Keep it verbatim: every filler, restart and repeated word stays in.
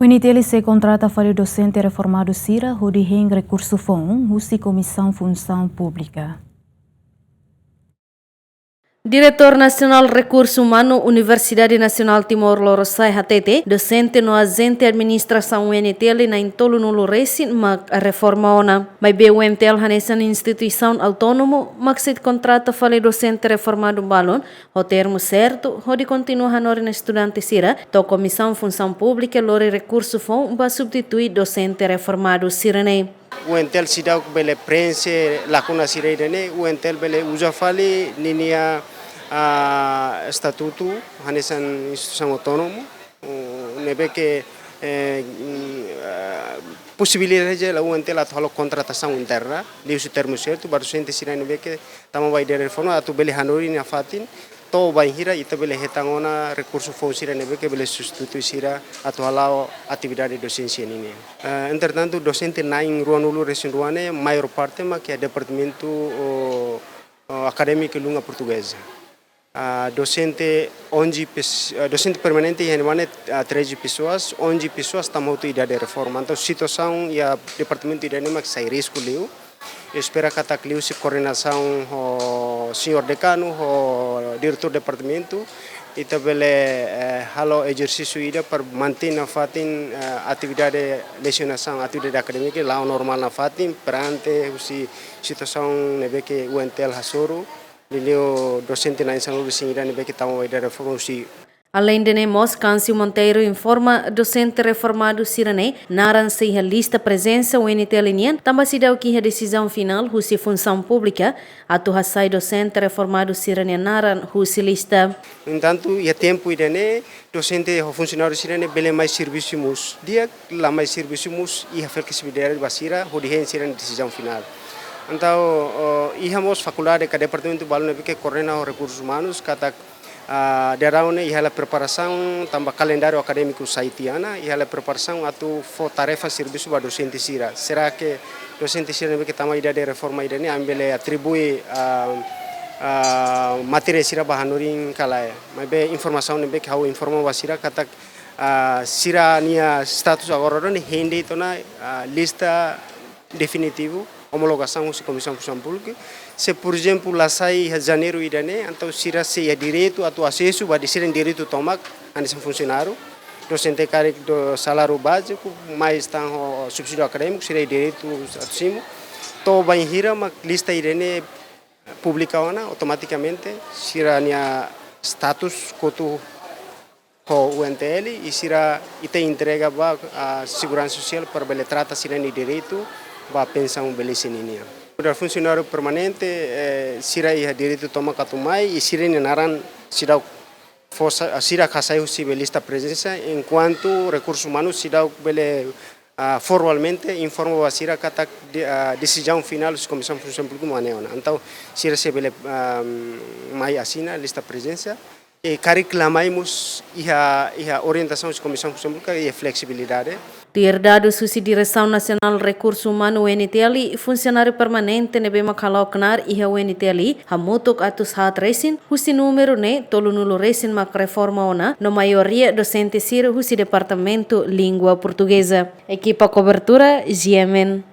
U N T L sei kontrata fali dosente reformadu sira hodi hein rekursu foun husi Komisaun Funsaun Públika. Diretór Nasionál Rekursu Umanu Universidade Nasionál Timor Lorosa'e hatete, dosente no ajente administrasaun U N T L na'in tolunulu resin mak reforma ona. Maibé U N T L hanesan instituisaun autónomu mak sei kontrata fali dosente reformadu balun ho termu sertu, hodi kontinua hanorin estudante sira, to'o Komisaun Funsaun Públika lori rekursu foun ba substitui dosente reformadu sira-ne'e. U N T L seidauk bele prenxe lakuna sira ida-ne'e, U N T L bele uza fali ninia, ah, estatutu hanesan instituisaun autónomu, uh, ne'ebé ke, eh, mm, ah, posibilidade la U N T L atu halo kontratasaun interna, liuhusi termu sertu, ba dosente sira ne'ebé ke tama ba ida reforma atu bele hanorin nafatin, to'o bainhira ita bele hetan ona rekursu foun sira ne'ebé ke bele substitui sira atu hala'o atividade dosénsia nian. Eh, entretantu, dosente na'in ruanulu resin rua ne'e, maiór parte mak iha departamentu, oh, oh, akadémiku língua portugeza. Ah, dosente onze pes-, ah, dosente permanente iha ne'ebá ne'e, ah, treze pessoas, onze pessoas tama hotu idade reforma. Entaun, situasaun iha departamentu ida-ne'e mak sai risku liu. Espera katak liuhusi koordenasaun ho señór dekanu, ho diretór departamentu, ita bele, eh, halo ezersísiu ida para mantein nafatin, eh, atividade lesionasaun, atividade akadémika la'o normál nafatin, perante husi situasaun ne'ebé ke U N T L hasoru, liuliu dosente na'in sanulu-resin-ida ne'ebé ke tama ba idade reforma husi Aleinde ne'e mós, Câncio Monteiro informa, dosente reformadu sira-ne'e naran sei iha lista prezensa U N T L nian, tanba seidauk iha desizaun finál husi Funsaun Públika atu hasai dosente reformadu sira-nia naran husi lista. No entantu, iha tempu ida-ne'e, dosente ho funsionáriu sira-ne'e bele mai servisu mós. Di'ak, la mai servisu mós, iha fleksibilidade ba sira, hodi hein sira-nia desizaun finál. Entaun, oh, iha mós fakuldade ka departamentu balun ne'ebé ke koordena ho rekursus umanus, katak, ah, daudaun ne'e iha hela preparasaun, tanba kalendáriu akadémiku sai tiha ona, iha hela preparasaun atu fó tarefa servisu ba dosente sira. Será ke dosente sira ne'ebé ke tama idade reforma ida-ne'e, ami bele atribui, ah, ah, matéria sira ba hanorin ka lae? Maibé informasaun ne'ebé ke ha'u informa ba sira katak, ah, sira-nia status agora ne'e hein de'it ona, ah, lista definitivu, omologasaun husi Komisaun Funsaun Públika. Se, por ezemplu, la sai iha janeiru ida-ne'e, entaun sira sei iha direitu atu asesu ba sira-nia direitu tomak, hanesan funsionáriu, dosente karik ho saláriu báziku, mais tan ho subsídiu akadémiku, sira iha direitu atu simu. To'o bainhira mak lista ida-ne'e publika ona, automatikamente sira-nia status kotu ho U N T L, i sira ita entrega ba, ah, Seguransa Sosiál para bele trata sira-nia direitu ba pensaun velhice ninian. Para funsionáriu permanente, eh, sira iha direitu tomak atu mai, i sira-nia naran seidauk fó sa-, ah, seidauk hasai husi ba lista prezensa, enkuantu rekursus umanus seidauk bele, ah, formalmente informa ba sira katak de-, ah, desizaun finál husi Komisaun Funsaun Públika mak ne'e ona. Entaun, sira sei bele, ah, mai asina lista prezensa. I karik la mai mós iha, iha orientasaun husi Komisaun Funsaun Públika iha fleksibilidade. Tuir dadus husi Diresaun Nasionál Rekursu Umanu U N T L, funsionáriu permanente ne'ebé mak hala'o knaar iha U N T L hamutuk atus haat resin, husi númeru ne'e tolunulu resin mak reforma ona, no maioria dosente sira husi Departamentu Língua Portugeza. Ekipa kobertura, G M N.